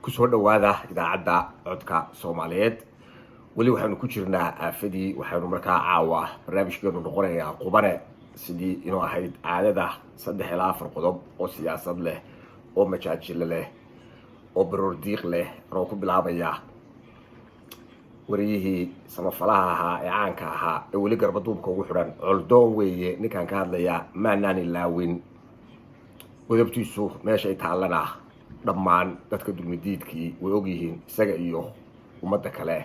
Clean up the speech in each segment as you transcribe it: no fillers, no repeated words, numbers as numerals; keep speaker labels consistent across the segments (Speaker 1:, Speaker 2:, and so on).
Speaker 1: Kusoo dhowaada Idaacadda Codka Soomaaliyeed. Weli waxaanu ku jirnaa aafadii. Waxaanu markaa caawa barnaamijkeenu noqonayaa qubane, sidii inuu ahayd caadada, 3 ilaa 4 qodob oo siyaasad leh, oo majaajilo leh, oo baroordiiq leh, anoo ku bilaabaya wariyihii samafalaha ahaa ee caanka ahaa ee weli garbaduubka ugu xidhan. Coldoon weeye ninkaan ka hadlayaa. Maanaan ilaawin godobtiisu meeshay taallana. Dhammaan dadka dulmidiidkii way ogyihiin, isaga iyo ummadda kale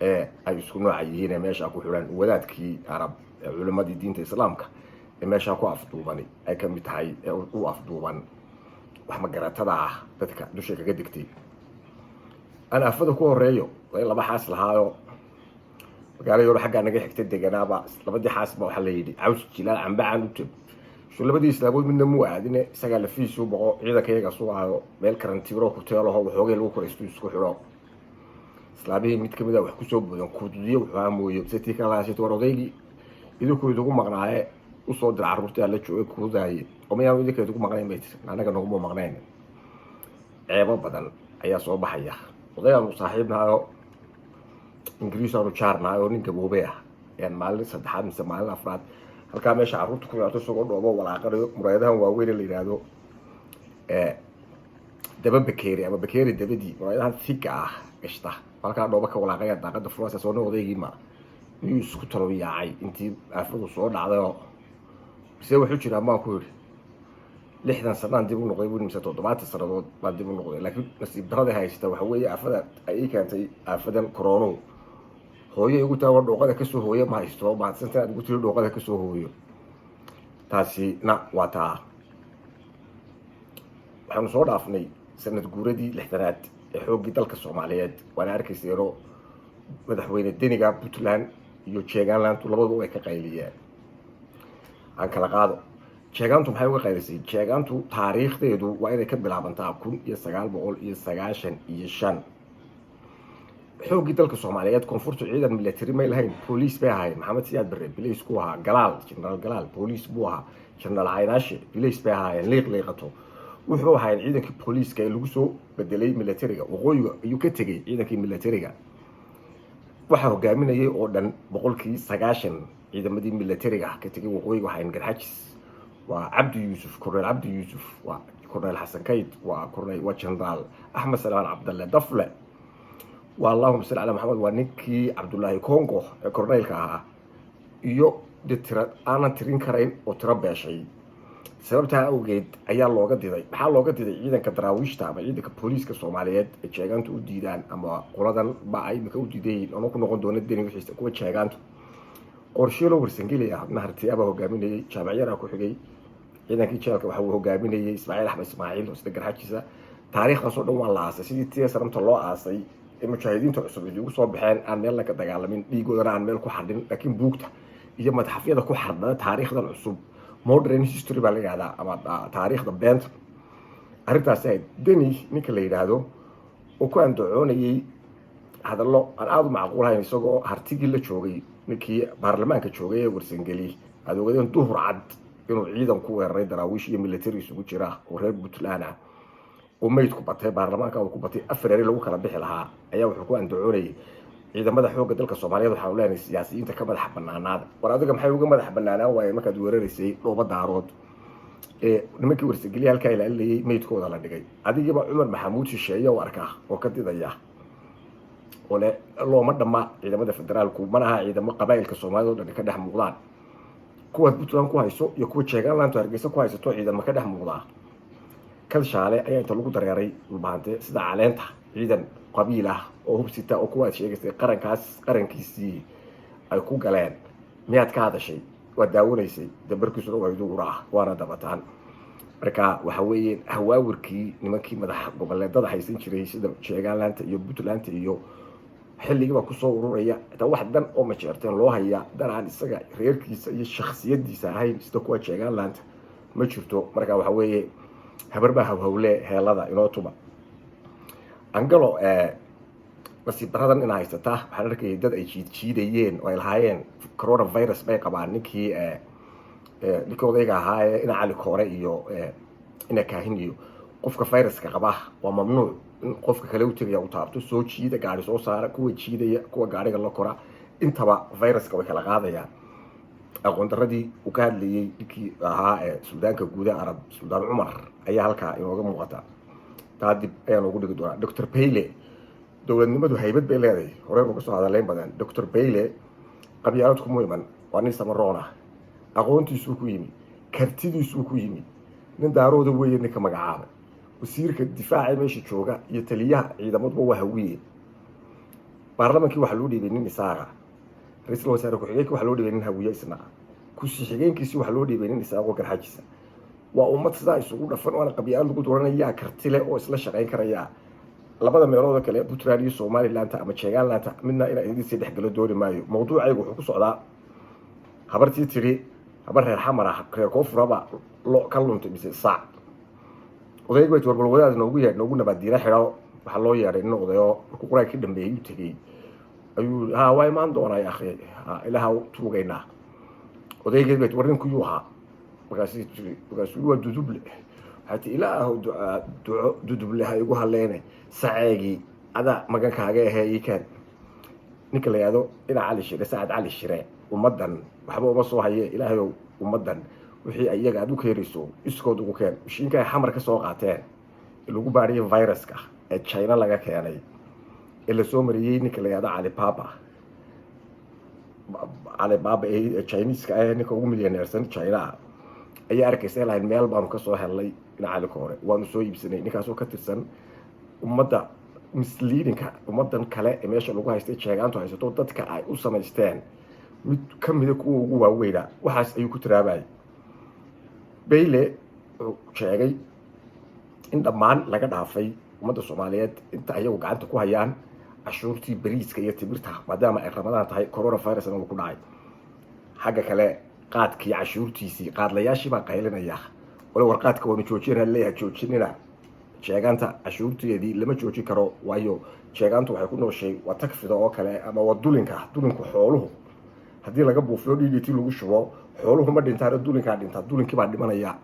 Speaker 1: ee ay isku nooca yihiin ee meeshaa ku xidhan, wadaadkii Arab ee culimmadii diinta Islaamka ee meeshaa ku afduubani ay ka mid tahay, ee u afduuban wax magaratada ah dadka dusha kaga degtay. Aan aafada ku horeeyo. Waa in laba xaas lahaayo magaalo yaro xaggaa naga xigta deganaaba. Labadii xaas ba waxaa la yidhi caws jilaal cambacaan u teb shu. Labadii islaamood midna muu aadine, isagaa lafiisuu boqo, ciidanka iyaga sugaayo, meel karantiiro kuteelaho waxoogay lagu koraystu isku xidho. Islaamihii mid kamid a wax kusoo boodan kududiyo, wuxuu mooyo sitii kalahasit. War odaygii idinku idigu maqnaaye, usoo dira carruurtii la joogay kududaaye oo mayaanu idinka idigu maqnayn bay tiri. Annaga naguma maqnayn. Ceebo badan ayaa soo baxaya. Odayaanu saaxiibnahayo, Ingiriis aanu jaarnahay, oo nin gaboobey ah ayaan maalin saddexaad mise maalin afraad halkaa meesha carruurta ku ciyaarto isagoo dhoobo walaaqanayo, muraayadahan waaweyn la yidhaahdo daba bakeeri ama bakeeri dabadii, muraayadahan thiga ah gashta, halkaa dhoobo ka walaaqaya, daaqada furasa soo nin odaygii ma miyuu isku talo yaacay intii aafadu soo dhacdayoo mise wuxuu jiraa? Maan ku yidhi 60 sanaan dib u noqday bu, mise 70 sanadood baan dib u noqday. Laakiin nasiib darada haysta waxa weeye aafada ay ii keentay, aafadan coronu, hooyo igu taa war dhooqada kasoo hooyo ma haysto. Mahadsanta aad igu tiri dhooqada kasoo hooyo. Taasina waa taa. Waxaanu soo dhaafnay sanad guuradii 60aad ee xooggii dalka Soomaaliyeed. Waana arkayseeno madaxweyne Deniga Puntland iyo Jeegaanlantu labaduba way ka qayliyeen. Aan kala qaado. Jeegaantu maxay uga qaylisay? Jeegaantu taariikhdeedu waa inay ka bilaabantaa 1995. Xooggii dalka Soomaaliyeed, koonfurtu ciidan military may lahayn, booliis bay ahayn. Maxamed Siyaad Barre bilays ku ahaa, Galaal, Generaal Galaal booliis buu ahaa, Generaal Caynaashe bilays bay ahaayeen, liiq liiqato wuxuu ahaayeen ciidankii booliiska ee lagu soo bedelay militariga. Waqooyiga ayuu ka tegey ciidankii militariga. Waxaa hogaaminayay oo dhan 90% ciidamadii militariga ka tegay waqooyiga waxayn Garxajis. Waa Cabdi Yuusuf, Cornel Cabdi Yuusuf, waa Cornel Xasan Kayd, waa cornel, waa Generaal Axmed Salmaan Cabdalle Dafle, waa allahuma salli calaa Maxamed, waa ninkii Cabdullaahi Congo ee corneylka ahaa, iyo de tira aanan tirin karayn oo tiro beeshay. Sababtaa awgeed ayaa looga diday. Maxaa looga diday ciidanka daraawiishta ama ciidanka booliiska Soomaaliyeed ee Jeegaantu u diidaan, ama qoladan ba ay imika u diidayiin ono ku noqon doona Deni wixiisa? Kuwa Jeegaantu qorsheelo Warsangeli ah Nahartiyaabaa hogaaminayay, Jaamacyaraa ku xigay. Ciidankii jeelka waxa uu hogaaminayay Ismaaciil Axmed Ismaaciil oo sida Garxajisa. Taariikhdaasoo dhan waa la aasay, sidii tia sanamta loo aasay ee mujaahidiinta cusub idigu soo baxeen, aan meel laga dagaalamin, dhiigoodana aan meel ku xadhin, laakiin buugta iyo madxafyada ku xardhada taariikhdan cusub. Modern history baa la yihahdaa ama taariikhda beenta. Arrintaasi ahayd. Deni ninka la yidhaahdo oo ku andacoonayay hadallo aan aada u macquulahayn, isagoo Hartigii la joogay, ninkii baarlamaanka joogay ee Warsangeli, aad ogadeen duhur cad inuu ciidan ku weeraray daraawiish iyo military isugu jira oo reer Puntland ah, oo meydku batay, baarlamaanka uu ku batay, afar eri lagu kala bixi lahaa, ayaa wuxuu ku andacoonayay ciidamada xoogga dalka Soomaaliyeed waxaanu leenahay siyaasiyiinta ka madax banaanaada. War adiga maxay uga madax banaanaan waayeen markaad weeraraysay dhooba Daarood ee nimankii Warsageliya halkaa ilaalinayay meydkooda la dhigay? Adigiiba Cumar Maxamuud shisheeye u arkaa oo ka didaya oo le looma dhamma ciidamada federaalku, mana aha ciidamo qabaa'ilka Soomaalida o dhan ka dhex muuqdaan. Kuwaad Puntland ku hayso iyo kuwa Jeegaanlanto Hargeysa ku haysato ciidamo ka dhex muuqdaa. Kalshaale ayaa inta lagu dareeray Dhulbahante sida caleenta, ciidan qabiil ah oo hubsita oo kuwaad sheegaysay qarankaas qarankiisii ay ku galeen. Miyaad ka hadashay? Waad daawanaysay, dabarkiisuna waa idu ura ah, waana dabataan. Marka waxa weeye hawaawirkii nimankii madax goboleedada haysan jiray sida Jeegaanlanta iyo Puntland iyo xilligiiba kusoo ururaya. Xitaa wax dan oo Majeerteen loo haya, dan aan isaga reerkiisa iyo shaksiyadiisa ahayn sida kuwa Jeegaanlanta, ma jirto. Marka waxa weeye habar baa hawhawle heelada inoo tuba angalo. Nasiib daradan ina haysata, waxaan arkayay dad ay jiid jiidayeen oo ay lahaayeen coronavirus bay qabaan. Ninkii odayga ahaa ee ina Cali Koore iyo ina Kaahin iyo qofka viruska qaba waa mamnuuc. In qofka kale u tegaya u taabto, soo jiida, gaari soo saara, kuwa jiidaya, kuwa gaariga la kora, intaba viruska way kala qaadayaan. Aqoon daradii uu ka hadlayey ninkii ahaa ee suldaanka guuda Arab, Suldaan Cumar, ayaa halkaa inooga muuqata. Taa dib ayaa noogu dhigi doonaa. Doctor Bayle, dowladnimadu haybad bay leedahay, horey uga soo hadaleyn badan. Doctor Bayle qabyaalad kuma iman, waa nin Samaroon ah, aqoontiisuu ku yimi, kartidiisuu ku yimi. Nin Daarooda weeye ninka magacaabay. Wasiirka difaaca meesha jooga iyo taliyaha ciidamaduba waa Hawiye. Baarlamankii waxaa loo dhiibay nin Isaaqa. Ra-iisul wasaare ku-xigeenkii waxaa loo dhiibay nin Hawiye isna. Kursi xigeenkiisi waxaa loo dhiibay nin Isaaqoo Garxajisa. Waa ummad sidaa isugu dhafan oana qabyaalad lagu dooranayaa, karti leh oo isla shaqayn karaya. Labada meeloodoo kale, Puntland iyo Somalilandta ama Jeegaanlanta, midna inaan idinsii dhexgalo dooni maayo. Mawduucaygu wuxuu ku socdaa habartii tiri, habar reer Xamar ah, reer Koonfuraba lo ka luntay mise saac. Odayg bay warbal wadaad noogu yeedh, noogu nabaaddiina xidho. Waxaa loo yeedhay nin odayo. Markuu qur-aanka ka dhameeyey u tegey ayuu, "Ha, waa imaan doonaa ya akhi, ha Ilaaha tuugaynaa." Odaygeed bay, "War ninkuyuu ahaa?" Markaasay tiri, markaasuu, "Waa Duduble." Waxay tii, "Ilaahu ducaa duco Duduble ha igu halleene, saceegii ada magankaaga ahee ii keen." Ninka la yihahdo ina Cali Shire, Sacad Cali Shire, ummaddan waxba uma soo haye. Ilaahayow, ummaddan wixii iyaga aad u keenayso iskood ugu keen. Mashiinka ay Xamar ka soo qaateen ee lagu baadhiyay viruska ee China laga keenay ee lasoo mariyey ninka la yihahdo Alibaba, Alibaba ee Chineska ah, ninka ugu milyaneersan China, ayaa arkaysa lahayn meel baanu kasoo helnay ina Cali Koore, waanu soo iibsanay. Ninkaasoo ka tirsan ummadda misleadingka, ummadan kale ee meesha lagu haystay, Jeegaantu haysato, dadka ay u samaysteen mid kamida kuwa ugu waaweyna, waxaas ayuu ku tiraabayay. Bayle wuxuu sheegay in dhammaan laga dhaafay ummadda Soomaaliyeed inta ayagu gacanta ku hayaan cashuurtii bariiska iyo timirta, maadaama ay Ramadaan tahay, coronavirusna uu ku dhacay. Xagga kale, qaadkii cashuurtiisii, qaadlayaashii baa qaylinaya wala, "War qaadka waanu joojina." Leeyahay, "Joojinina Jeegaanta cashuurteedii, lama joojin karo," waayo Jeegaantu waxay ku nooshay waa tagfida oo kale ama waa dulinka. Dulinku xooluhu haddii laga buufiyo DDT lagu shubo, xooluhu ma dhintaan, dulinkaa dhintaa, dulinkii baa dhimanaya.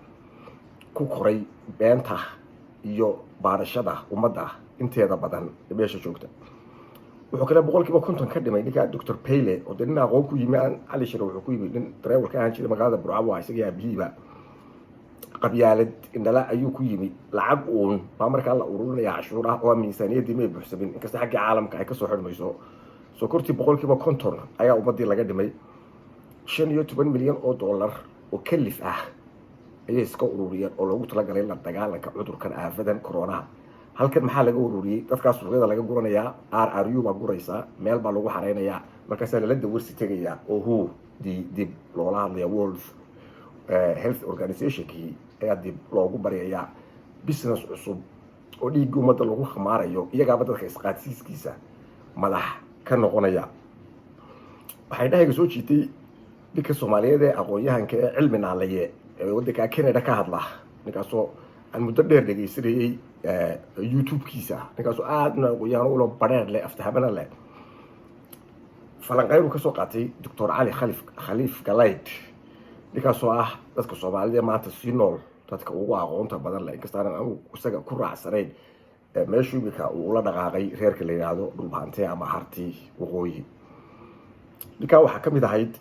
Speaker 1: Ku koray beenta iyo baarashada ummadda inteeda badan ee meesha joogta. Wuxuu kale 50% ka dhimay ninka Doctor Payle, oo dee nin aqoon ku yimi. Aan Cali Shire wuxuu ku yimi nin dareewal ka ahaan jiray magaalada Burcabo, isagii aabihiiba. Qabyaalad indhala ayuu ku yimi. Lacag uun baa markaa la ururinaya cashuur ah oo miisaaniyaddii may buuxsamin, inkasta xaggii caalamka ay kasoo xidhmayso. Sokortii 50% ayaa ummadii laga dhimay. 15 milyan oo dollar oo kalif ah ayay iska ururiyeen oo loogu talagalay la dagaalanka cudurkan aafadan coronaha. Halkan maxaa laga ururiyey? Dadkaas suuqyada laga guranayaa, RRU baa guraysaa, meel baa lagu xareynayaa, markaasaa lala dawarsi tegayaa oo WHO di dib loola hadlaya, World Health Organizationkii ayaa dib loogu baryayaa. Business cusub oo dhiiggii ummadda lagu khamaarayo, iyagaaba dadka isqaadsiiskiisa madax ka noqonaya. Waxay dhahayga soo jiitay ninka Soomaaliyeed ee aqoon-yahanka ee Cilmi Naalaye ee waddanka Canada ka hadla, ninkaasoo aan muddo dheer dhegaysanayey YouTube-kiisa, ninkaasoo aadna aqoon-yahan ulo bareer leh, aftahamana leh. Falanqeynu kasoo qaatay Doctor Cali Khaliif Galayd, ninkaasoo ah dadka Soomaalida maanta si nool dadka ugu aqoonta badan leh, inkastaanan anugu isaga ku raacsanayn meeshu imika uu ula dhaqaaqay reerka la yidhaahdo Dhulbahante ama Harti Waqooyi. Ninkaa waxaa ka mid ahayd,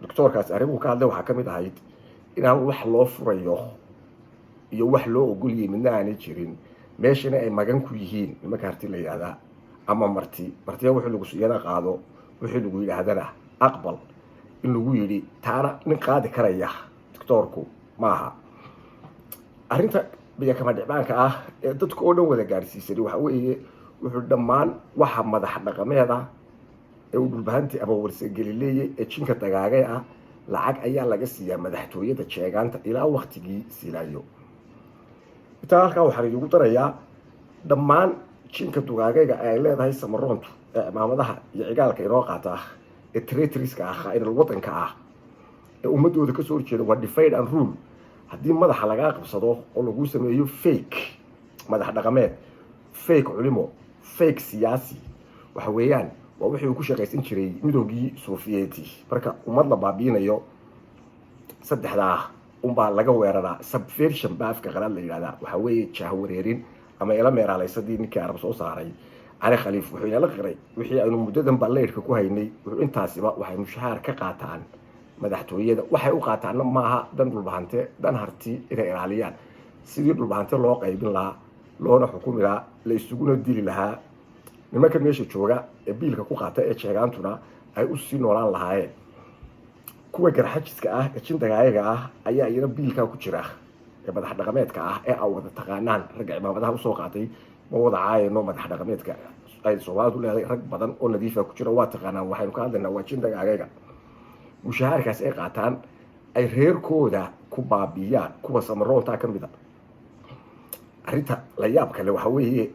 Speaker 1: doctoorkaasi arrimuhu ka hadlay waxaa ka mid ahayd inaan wax loo furayo iyo wax loo ogolyay midna aanay jirin, meeshana ay magan ku yihiin nimanka Harti la yidhahdaa ama marti. Martiya wixii lagu siiyana qaado, wixii lagu yidhaahdana aqbal in lagu yidhi. Taana nin qaadi karaya doctoorku maaha. Arrinta biyakama dhicbaanka ah ee dadka oo dhan wada gaadhsiisani waxa weeye, wuxuu dhammaan waxa madax dhaqameeda ee uu Dhulbahanti ama Warsageli leeyay ee jinka dagaagay ah lacag ayaa laga siiyaa madaxtooyada Jeegaanta ilaa waktigii Silaayo. Intaa halkaa waxaan idigu darayaa, dhammaan jinka dugaagayga ay leedahay Samaroontu ee cimaamadaha iyo cigaalka inoo qaata ee traitorska ah, khaa-inal wadanka ah, ee ummadooda kasoo horjeeda, waa divide and rule. Haddii madaxa lagaa qabsado oo lagu sameeyo fake madax dhaqameed, fake culimo, fake siyaasi, waxa weeyaan waa wixii uu ku shaqaysan jiray Midoogii Sofiyeeti. Marka ummad la baabiinayo, saddexdaa unbaa laga weeraraa. Subversion baa afka qalaad la yidhahdaa. Waxaa weeye jahwareerin. Ama ila meeraalaysadii ninkii Arab soo saaray, Cali Khaliif, wuxuu inala qiray wixii aynu muddadan balleydhka ku haynay. Wuxuu intaasiba waxay mushahaar ka qaataan madaxtooyada. Waxay u qaataanna maaha dan Dhulbahante, dan Harti inay ilaaliyaan, sidii Dhulbahante loo qaybin lahaa, loona xukumi lahaa, la isuguna dili lahaa, nimanka meesha jooga ee biilka ku qaata ee Jeegaantuna ay usii noolaan lahaayeen. Kuwa Garxajiska ah ee jindagaayaga ah ayaa iyana biilkaa ku jira, ee madax dhaqameedka ah ee a wada taqaanaan, ragga cimaamadaha usoo qaatay. Ma wada caayano madax dhaqameedka ay Soomaalidu leedahay, rag badan oo nadiifa ku jira, waa taqaanaan. Waxaynu ka hadlaynaa waa jindagaagaga. Mushahaarkaas ay qaataan ay reerkooda ku baabiyaan. Kuwa Samaroontaa ka mid a. Arrinta la yaab kale waxa weeye,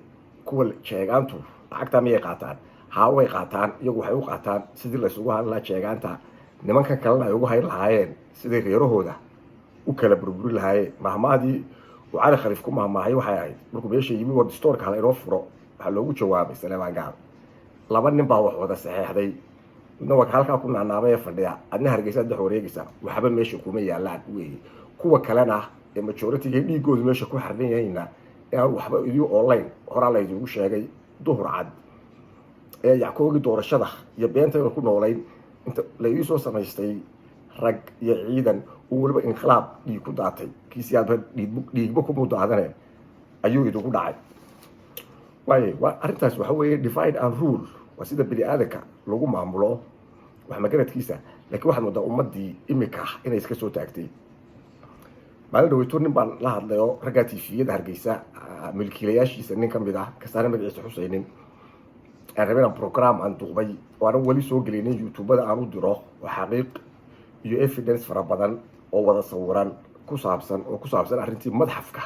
Speaker 1: kuwa Jeegaantu lacagtaa miyay qaataan? Haa, way qaataan. Iyagu waxay u qaataan sidii laysugu hayn lahaa Jeegaanta, nimankan kalena ay ugu hayn lahaayeen siday reerahooda u kala burburi lahaayeen. Mahmaadii uu Cali Khaliif ku mahmaahay waxay ahayd markuu meesha yimi: "War, distoorka hala inoo furo." Waxaa loogu jawaabay Saleebaan Gaal: "Laba nin baa wax wada saxeexday, midna waa halkaa ku naanaabay ee fadhiya, adna Hargeysa dhex wareegaysa, waxba meesha kuma yaalaan." Weeye kuwa kalena ee majority-ga dhiigoodu meesha ku xardhan yahayna ee aan waxba idii online horaa laydigu sheegay duhur cad ee yackoogii doorashada iyo beentaynu ku noolayn inta laydii soo samaystay rag iyo ciidan uu weliba inqilaab dhiig ku daatay, kiisiyaadba dhiigba ku mudaadane ayuu idinku dhacay. Waaye, waa arrintaas. Waxa weeye divide and rule, waa sida bini aadanka lagu maamulo wax magaradkiisa. Laakiin waxaad moodaa ummaddii imika inay iska soo taagtay. Maalin dhaweyto nin baan la hadlay oo raggaa TV-yada Hargeysa milkiilayaashiisa nin ka mid ah, kastaana magaciisa xusaynin, aan rabay inaan program aan duqbay oo aanan weli soo gelinin YouTube-ada aan u diro, oo xaqiiq iyo evidence fara badan oo wada sawiran ku saabsan, oo ku saabsan arrintii madxafka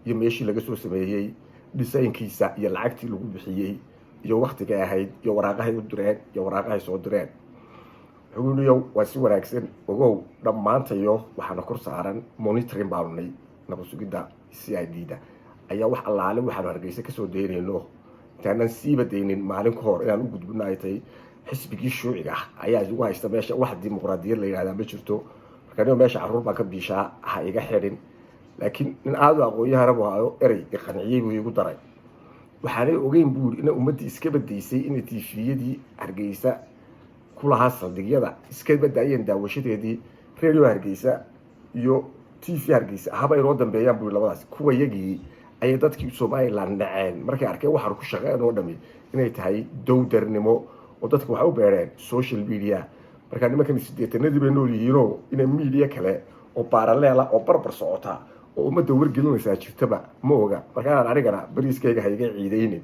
Speaker 1: iyo meeshii laga soo sameeyey, dhisaynkiisa iyo lacagtii lagu bixiyey iyo waktigay ahayd iyo waraaqahay u direen iyo waraaqahay soo direen. Wuxuu waa si wanaagsan ogow, dhammaantayo waxaana kor saaran monitoring baanu nay. Nabad sugidda CID da ayaa wax allaale waxaanu Hargeysa kasoo daynayno intaanan siiba daynin maalin ka hor inaan u gudbino ay tahay. Xisbigii Shuuciga ayaa igu haysta meesha, wax dimuqraadiyad la yidhahdaa ma jirto. Marka niyo meesha carruur baan ka biishaa, ha iga xidhin. Laakiin nin aada u aqoon-yahana buu hayo, erey iqanciyey buu igu daray. Waxaanay ogeyn buu yidhi inay ummaddii iska badaysay, inay TV-yadii Hargeysa ku lahaa saldhigyada iska badaayeen daawashadeedii. Radio Hargeysa iyo TV Hargeysa haba inoo dambeeyaan buu yidhi. Labadaas kuwa yagii ayay dadkii Somaliland naceen markay arkeen waxaan ku shaqeyn oo dhami inay tahay dowdarnimo, oo dadka waxay u beereen social media. Markaa nimankan 80-adii bay nool yihiinoo inay media kale oo parallel ah oo barbar socota oo ummadda wargelinaysaa jirtaba ma oga. Markaanaan anigana bariiskayga ha iga ciidaynin,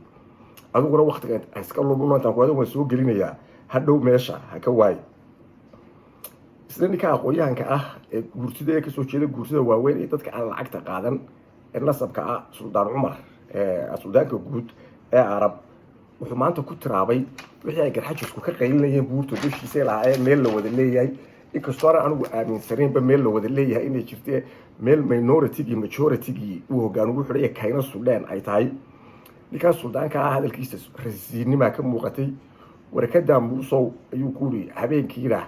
Speaker 1: adiguna waktiga iska lumino. Intaan ku waan soo gelinayaa, hadhow meesha ha ka waayi. Isla ninka aqoon-yahanka ah ee guurtida, ee kasoo jeeda guurtida waaweyn iyo dadka aan lacagta qaadan ee nasabka ah, Suldaan Cumar, suldaanka guud ee Arab, wuxuu maanta ku tiraabay wixii ay Garxajisku ka qaylinayeen buurta dushiisay lahaayeen meel la wada leeyahay. Inkastoo aanan anigu aaminsanaynba meel la wada leeyahay inay jirte, meel minority-gii majority-gii uu hoggaan ugu xidhay kayna sudheen ay tahay. Ninkaas suldaanka ah hadalkiisa rasiinimaa ka muuqatay. "Warkadaa Muusow," ayuu ku yiri, habeenkiina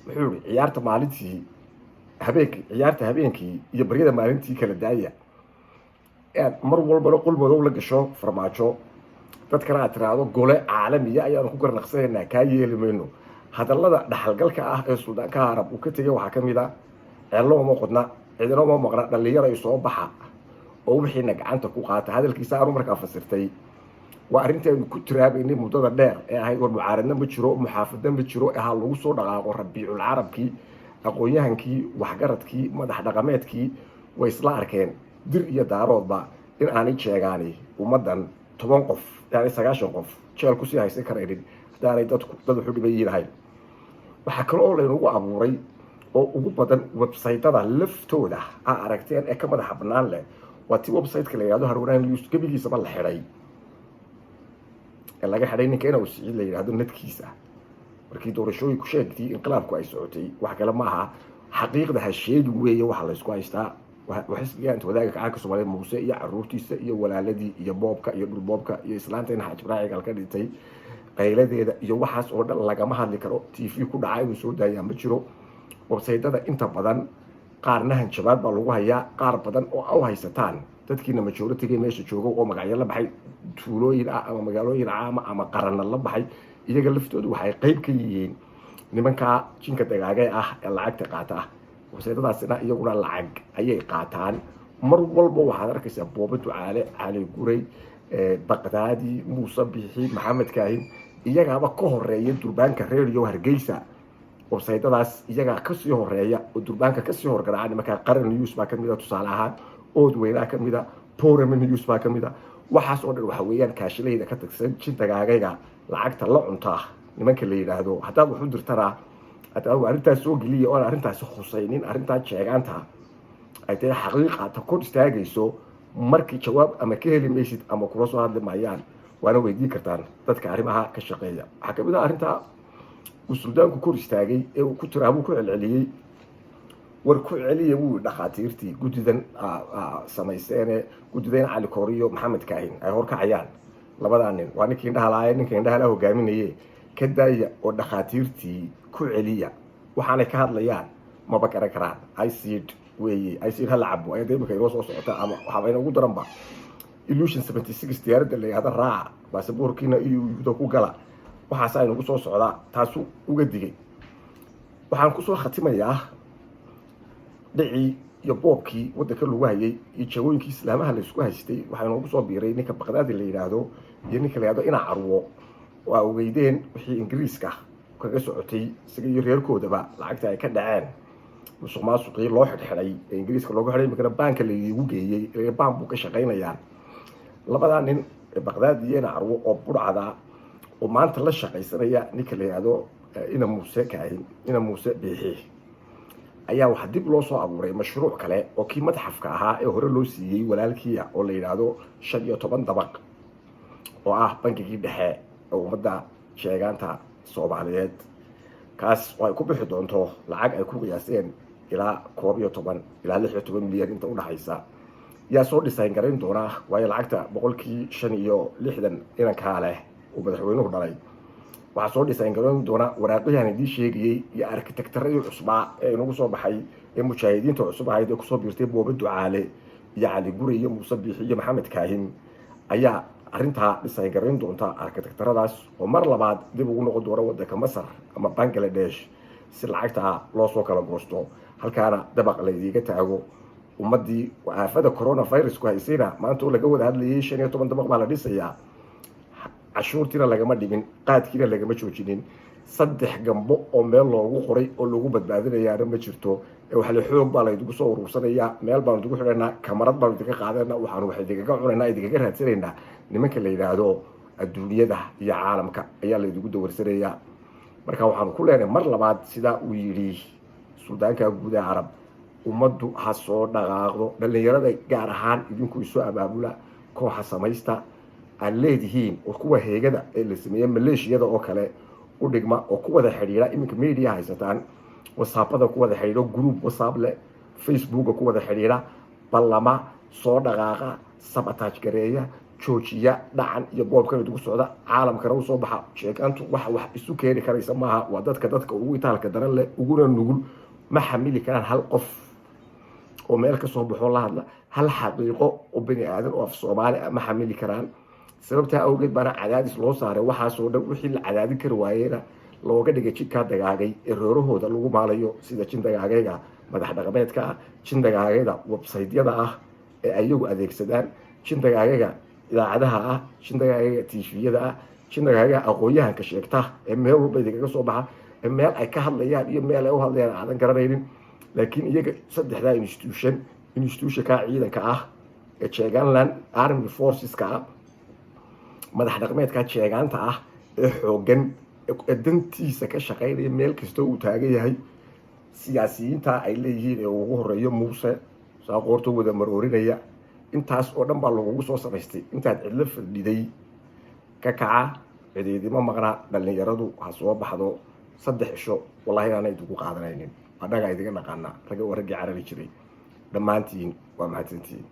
Speaker 1: wuxuu yihi ciyaarta maalintii, habeenkii ciyaarta, habeenkii iyo baryada maalintii kala daaya. Aad mar walbana qol madow la gasho Farmaajo, dadkana aad tiraahdo gole caalamiya ayaanu ku garnaqsanaynaa, kaa yeeli mayno. Hadallada dhaxalgalka ah ee suldaanka Arab uu ka tegay waxaa ka mid a: "Ceello uma qodna, cidina uma maqna, dhallinyaro soo baxa oo wixiina gacanta ku qaata." Hadalkiisa aanu markaa fasirtay waa arrintaaynu ku tiraabaynay muddada dheer ee ahayd: war, mucaaradna ma jiro, muxaafadna ma jiro, ahaa lagu soo dhaqaaqo. Rabiicul Carabkii, aqoon-yahankii, waxgaradkii, madax dhaqameedkii way isla arkeen, Dir iyo Daaroodba, in aanay Jeegaani ummaddan 10 qof, yani 90 qof jeel kusii haysan karaynin haddaanay dadku dad wuxu dhiban yihiin. Waxaa kale oo laynagu abuuray oo ugu badan website-ada laftooda aa aragteen ee ka madaxa bannaan leh. Waa tii website-ka la yihahdo Harwanaan News gebigiisaba la xidhay, ee laga xidhay ninka ina Siciid la yidhahdo nadkiisa markii doorashooyinku sheegtii inqilaabku ay socotay. Wax kale ma aha, xaqiiqda ha sheegi weeye. Waxa laysku haystaa xisbiga Anta Wadaaga Kacaanka Soomaaliyeed, Muuse iyo caruurtiisa iyo walaaladii iyo boobka iyo dhulboobka iyo islaanta Xaaji Raacigal ka dhintay qayladeeda iyo waxaas oo dhan lagama hadli karo. TV ku dhaca inuu soo daayaa ma jiro. Website-ada inta badan qaarna hanjabaad baa lagu hayaa, qaar badan oo u haysataan. Dadkiina majority-ga meesha jooga oo magacyo la baxay, tuulooyin ah ama magaalooyin caama ama qarana la baxay, iyaga laftoodu waxay qeyb ka yihiin nimankaa jinka dagaagay ah ee lacagta qaata ah. Website-adaasina iyaguna lacag ayay qaataan. Mar walba waxaad arkaysaa Booba Ducaale, Cali Guray, Baqdaadi, Muuse Bixi, Maxamed Kaahin, iyagaaba ka horeeya durbaanka Radio Hargeysa. Website-adaas iyagaa kasii horeeya oo durbaanka kasii horgaraaca nimankaa. Qaran News baa kamid a, tusaale ahaan, Ood Weynaa kamid a, Borama News baa kamid a. Waxaas oo dhan waxa weeyaan kaashilayda ka tagsan jin dagaagayga lacagta la cuntaa nimanka la yidhaahdo. Haddaad wax u dirtana, haddaad arrintaas soo geliya oon arrintaasi khusaynin, arrintaa jeegaanta ay tahay xaqiiqa ta kor istaagayso, markii jawaab ama ka heli maysid ama kula soo hadli maayaan. Waana weydiin kartaan dadka arrimaha ka shaqeeya. Waxaa kamid ah arrintaa uu suldaanku kor istaagay ee uu ku tiraabuu ku celceliyey: "War ku celiya," buu, "dhakhaatiirtii guddidan samaysteene, guddidan Cali Kooriyo Maxamed Kaahin ay horkacayaan." Labadaa nin waa ninkii indhaha ninka indhahala hogaaminaye. "Ka daaya oo dhakhaatiirtii ku celiya. Waxaanay ka hadlayaan maba garan karaan. Acid weeye, acid hala cabo ayada imika inoo soo socota, ama waxaaba inoogu daranba Ilyushin 76 diyaaradda la yihahda raaca, baasaboorkiina iyo yuda ku gala. Waxaasa inugu soo socdaa." Taasuu uga digay. Waxaan kusoo khatimayaa dhicii iyo boobkii waddanka lagu hayay iyo jagooyinkii islaamaha la isku haystay. Waxaa inoogu soo biiray ninka Baqdaadi la yidhaahdo iyo ninka la yihahdo Ina Carwo, oo aa ogeydeen wixii Ingiriiska kaga socotay isaga iyo reerkoodaba, lacagta ay ka dhaceen, musuq maasuqii loo xidhxidhay ee Ingiriiska loogu xidhay, imikana baanka laigu geeyey, baan buu ka shaqaynayaa. Labadaa nin ee Baqdaadi iyo Ina Carwo oo budhcada oo maanta la shaqaysanaya ninka la yihahdo Ina Muuse Kaahin, Ina Muuse Biixi, ayaa waxaa dib loo soo abuuray mashruuc kale oo kii madxafka ahaa ee hore loo siiyey walaalkiia, oo la yidhaahdo 15 dabaq, oo ah bangigii dhexe ee ummadda sheegaanta Soomaaliyeed, kaas oo ay ku bixi doonto lacag ay ku qiyaaseen ilaa 11 ilaa 16 milyan inta udhaxaysa. Yaa soo design garayn doonaa? Waayo, lacagta 65% inankaa leh uu madaxweynuhu dhalay. Waxaa soo design garayn doona waraaqyahan idiin sheegayey iyo architect-aradii cusbaa ee inagu soo baxay ee mujaahidiinta cusub ahayd ee kusoo biirtay Booba Ducaale iyo Cali Guri iyo Muuse Biixi iyo Maxamed Kaahin ayaa arrintaa design garayn doonta. Architect-aradaas oo mar labaad dib ugu noqon doona wadanka Masar ama Bangladesh si lacagtaa loo soo kala goosto, halkaana dabaq laydiiga taago. Ummaddii aafada coronavirus-ku haysayna maanta oo laga wada hadlayay, 15 dabaq baa la dhisayaa, cashuurtiina lagama dhimin, qaadkiina lagama joojinin, saddex gambo oo meel loogu qoray oo lagu badbaadinayaana ma jirto. Waxle xoog baa laydigu soo urursanayaa, meel baanu idigu xidhaynaa, kamarad baanu idinka qaadanaa, waxaanu wax idinkaga cunaynaa, idinkaga raadsanaynaa nimanka la yidhaahdo adduunyada iyo caalamka ayaa laydigu dawarsanayaa. Marka waxaanu ku leenahay mar labaad, sidaa uu yidhi suldaanka guud ee Arab, ummaddu ha soo dhaqaaqdo. Dhallinyarada gaar ahaan, idinku isu abaabula, kooxa samaysta aad leedihiin oo kuwa heegada ee la sameeye maleeshiyada oo kale u dhigma oo ku wada xidhiidha. Iminka media haysataan, WhatsApp-ada ku wada xidhiidho, group WhatsApp leh, Facebooka ku wada xidhiidha, ballama, soo dhaqaaqa, sabotage gareeya, joojiya dhacan iyo boobkan idigu socda. Caalamkana usoo baxa. Sheekaantu waxa wax isu keeni karaysa maaha. Waa dadka dadka ugu itaalka daran leh, uguna nugul. Ma xamili karaan hal qof oo meel kasoo baxoo la hadla hal xaqiiqo oo bani aadan oo af Soomaali ah, ma xamili karaan. Sababtaa awgeed baana cadaadis loo saaray. Waxaasoo dhan wixii la cadaadin kari waayena looga dhigay jidkaa dagaagay ee reerahooda lagu maalayo, sida jin dagaagayga madax dhaqameedka ah, jin dagaagayda website-yada ah ee ayagu adeegsadaan, jin dagaagayga idaacadaha ah, jin dagaagayga TV-yada ah, jin dagaagayga aqoon-yahanka sheegta ee meel walba idinkaga soo baxa, ee meel ay ka hadlayaan iyo meel ay u hadlayaan aadan garanaynin. Laakiin iyaga saddexdaa institution, institution-ka ciidanka ah ee Jeegaanland Army Forces-ka ah, madax dhaqameedka jeegaanta ah ee xooggan ee dantiisa ka shaqaynaya meel kasta uu taagan yahay, siyaasiyiinta ay leeyihiin ee ugu horeeyo Muuse saaqoorta wada maroorinaya, intaas oo dhan baa lagugu soo samaystay intaad cidlo fadhiday. Ka kaca, cidiidimo maqna. Dhallinyaradu ha soo baxdo. 3 cisho wallahi inaana idigu qaadanaynin. Annagaa idiga naqaana ragga waa raggii carari jiray. Dhammaantiin waa mahadsantihiin.